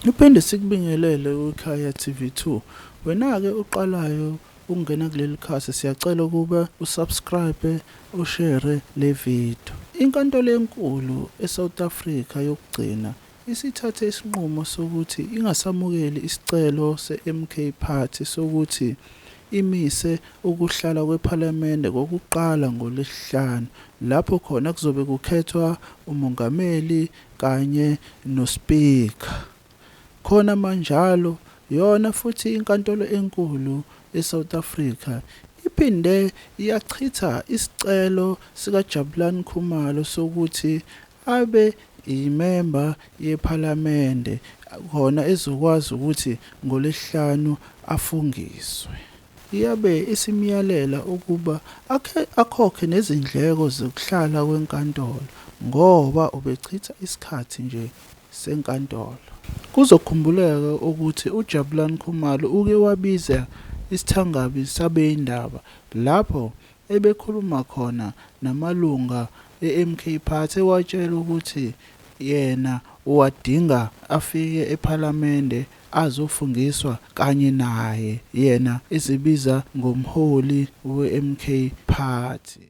Siphinde sikubingelele kwiKhaya TV2. Wena-ke oqalayo ukungena kuleli khasi, siyacela ukuba usubscribe, ushare le video. Inkantolo enkulu eSouth Africa yokugcina isithathe isinqumo sokuthi ingasamukeli isicelo se-MK Party sokuthi imise ukuhlala kwephalamende kokuqala ngoLwesihlanu, lapho khona kuzobe kukhethwa umongameli kanye noSpeaker. Khona manjalo, yona futhi inkantolo enkulu eSouth Africa iphinde yachitha isicelo sikaJabulani Khumalo sokuthi abe yimemba yephalamende khona ezokwazi ukuthi ngoLwesihlanu afungiswe. Yabe isimyalela ukuba akhokhe nezindleko zokuhlala kwenkantolo ngoba ubechitha isikhathi nje senkantolo. Kuzokhumbuleka ukuthi uJabulani Khumalo uke wabiza isithangami sabezindaba lapho ebekhuluma khona namalunga e-MK Party, ewatshela ukuthi yena uwadinga afike ephalamende azofungiswa kanye naye, yena ezibiza ngomholi we-MK Party.